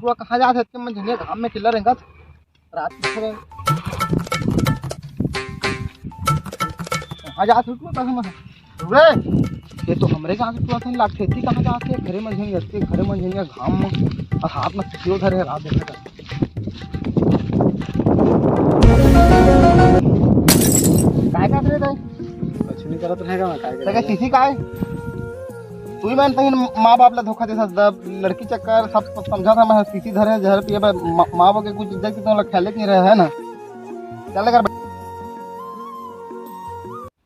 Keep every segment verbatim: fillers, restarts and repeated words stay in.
तू कहाँ जात हे इतने में झनिया घाम में चिल्ला रेंगत? रात के समय। कहाँ जात हो तू, कहाँ में? रे, ये तो हमरे गाँव के टुरा सही लागथे। ती कहाँ जात हे? घरे में झनिया, घरे में झनिया घाम में, और हाथ में सियो धरे हे, रात देखा कर। काय करत रहे तैं? कुछ नहीं करत रहेगा मैं, काय तैं करेगा? सीसी काय? तू ही मन तहीं माँ बाप ला धोखा दे सकता, लड़की चक्कर सब समझा था मैं, सीसी धरे, जहर पिए बा, माँ, माँ बाप के कुछ इज्जत की तो ख्याल नहीं रहे है ना। चल कर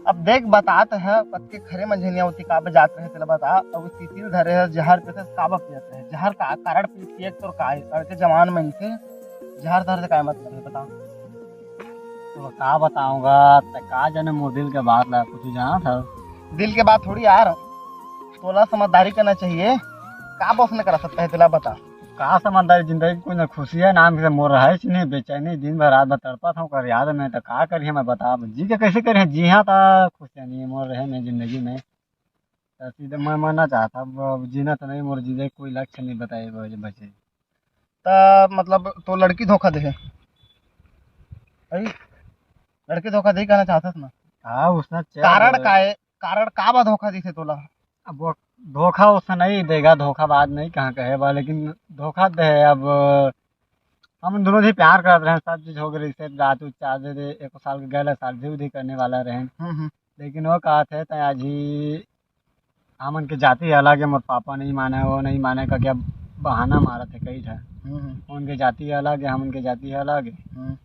अब देख, बतात है, पत के घरे में झनिया होती, काबे जात रहे, तेला बता। अब सीसी धरे है, जहर पे से काबा पियत रहे, जहर का कारण पी-, पिए के तोर का है? अगर के जवान मन से जहर धर से काय मतलब है, बता। तो का बताऊंगा, त का जाने मोर दिल के बात ला, कुछ जानत हस? दिल के बात थोड़ी यार, तोला समझदारी करना चाहिए। का बस ने करा सकता है, तेला बता। का समझदारी, जिंदगी कोई ना खुशी है नाम से मोर रहे नहीं, बेचैनी दिन भर रात भर तड़पत हूँ कर याद में, तो का करिए मैं बता, जी के कैसे करिए, जी हाँ, तो खुशियाँ नहीं है मोर रहे में जिंदगी में, तो सीधे मैं मरना चाहता, अब, अब जीना तो नहीं, मोर जिंदगी कोई लक्ष्य नहीं बताए बचे। त मतलब तो लड़की धोखा दे है? भाई, लड़की धोखा दे कहना चाहता ना? हाँ, उसने चल कारण का है, कारण का बा धोखा दिसे तोला? अब वो धोखा उसने नहीं देगा, धोखा बात नहीं कहाँ कहे बा, लेकिन धोखा दे है। अब हम दोनों ही प्यार करत रहे, सब चीज हो गई, रिश्ते रात उत चार दे दे, एक साल के गए शादी उदी करने वाला रहे, हम्म, हम्म। लेकिन वो कहा थे, तैं आज ही हमन के जाति अलग है, मोर पापा नहीं माने, वो नहीं माने, का क्या बहाना मारत है कई ठा। हम्म, हम्म। उनके जाति अलग है, हमन के जाति अलग है। हम्म।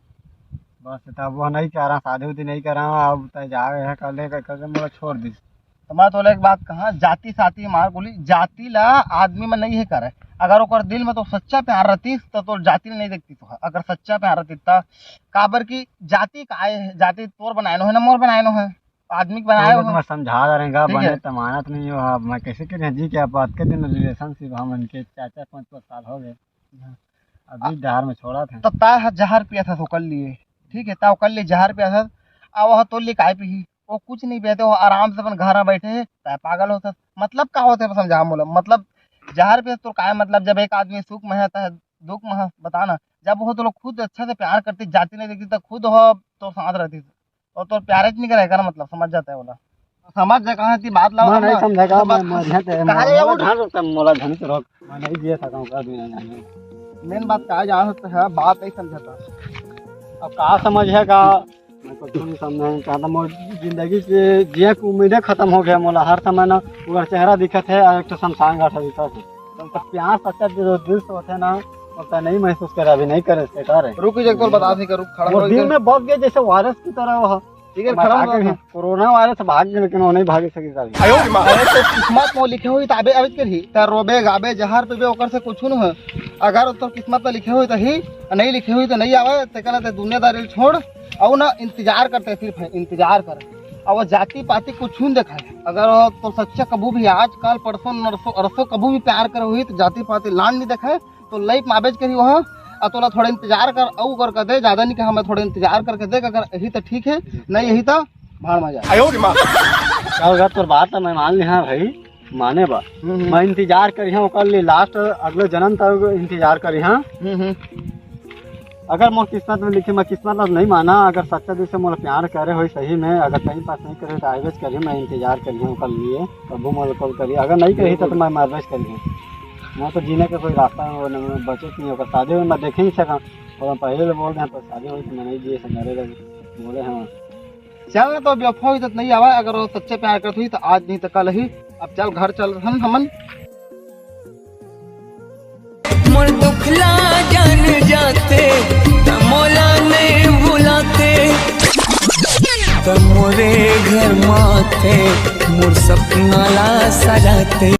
बस तब वो नहीं करा, शादी उदी नहीं करा, अब तय जा रहे हैं, कल है, कल मोला छोड़ दिस। तो मैं तोला एक बात कहा, जाति साथी मार गोली, जाति ला आदमी में नहीं है करे। अगर ओकर दिल में तो सच्चा प्यार रहतीस, तो तोर जाति ला नहीं देखती तो। अगर सच्चा प्यार रहती, त काबर की जाति का आए है, जाति तोर बनाए नो है ना, मोर बनाए नो है, आदमी के बनाए तो हो। मैं समझा रहे हैं, ठीक है। बने तो मानत नहीं हो, अब मैं कैसे करें जी, क्या बात के दिन रिलेशनशिप हम इनके चार चार पाँच पाँच साल हो गए। हाँ। अभी धार में छोड़ा था। तो ता ह जहर पिया था ओकर लिए, ठीक है, ता ओकर लिए जहर पिया था, अब वह तोर लिए काय पीही? वो कुछ नहीं पिया था, वो आराम से अपन घर में बैठे है, तय पागल होता। मतलब का होता है, समझा मोला, मतलब जहर पिया तो काय मतलब, जब एक आदमी सुख में है, तय दुख में है, बता ना। जब वो तो लोग खुद अच्छा से प्यार करती, जाति नहीं देखती, तो खुद हो तो साथ रहती, और तोर प्यारे च नहीं करे, एकर मतलब समझ जाता है बोला। समझ जा कहाँ की बात ला, मैं नहीं हम समझा का, समझ मैं, मैं ध्यान से, कहाँ मोला रे, उठ। ध्यान रखता, मोला ध्यान से रोक। मैं नहीं जिए सकता हूँ, कर देना नहीं। मेन बात का जा सकता है, बात नहीं समझाता। अब का समझ है का? मैं कुछ नहीं समझना चाहता, मोर जिंदगी के जिए की उम्मीदें खत्म हो गया मोला। हर समय ना ओकर चेहरा दिखत है और एक तो शमशान घाट दिखत है। तो प्यार सच्चा जो दिल से होते ना, अब तो नहीं महसूस करे, अभी नहीं करे, बेकार है। रुक, एक तो बता नहीं कर, रुक, खड़ा वो हो दिल इधर। में बस गए जैसे वायरस की तरह वो। ठीक है, मैं खड़ा का हो कहीं, कोरोना वायरस भाग गए, लेकिन वो नहीं भाग सके कभी। आयो रे माँ। अरे तो किस्मत में लिखे हुई तो अबे, अबे कर ही, त रोबे, गाबे, जहर पीबे, ओकर से कुछ न हो। अगर तो किस्मत में लिखे हुई तो ही, नहीं लिखे हुई तो नहीं आवे, ते कहना ते दुनियादारी छोड़, और ना इंतजार करते, सिर्फ है इंतजार कर। और वो जाति पाति कुछ न दिखाए। अगर वो तो सच्चा कबू भी आज, कल, परसों, नरसों, अरसों कबू भी प्यार करे हुई तो जाति पाति लान नहीं दिखाए, तो लाइफ में आबेज करी वहाँ। आ तोला थोड़ा इंतजार कर, अउ कर, कर दे, ज्यादा नहीं कहा, मैं थोड़ा इंतजार करके देख, अगर यही तो ठीक है, नहीं यही तो भाड़ में जा। आयो रे माँ। क्या होगा, तोर बात तो मैं मान लिया भाई, माने बा। हम्म, हम्म। मैं इंतजार करी हूँ ओकर लिए, लास्ट अगले जन्म तक इंतजार करी हूँ। हम्म, हम्म। अगर मोर किस्मत में लिखे, मैं किस्मत ला नहीं माना, अगर सच्चा दिल से मोला प्यार करे होई सही में, अगर टाइम पास नहीं करे तो आइबेच करी, मैं इंतजार करी हूँ ओकर लिए, कबू मोला कॉल करी, अगर नहीं करी तो, तो मैं मरबेच करी हूँ। मैं तो जीने का कोई रास्ता वो नहीं, मैं बचे नहीं, ओकर शादी में मैं देखे नहीं सका, और पहले ले बोल रहे हैं, तो शादी हुई तो मैं नहीं जिए से मरे लगे, बोले हैं। चल ना, तो बेवफा हुई तो नहीं आवा, अगर वो सच्चे प्यार करत हुई तो आज नहीं तो कल ही। अब चल घर चल हम, हमन। मोर दुखला जान जाते, त मोला नहीं भुलाते, त मोरे घर माते, मोर सपना ला सजाते।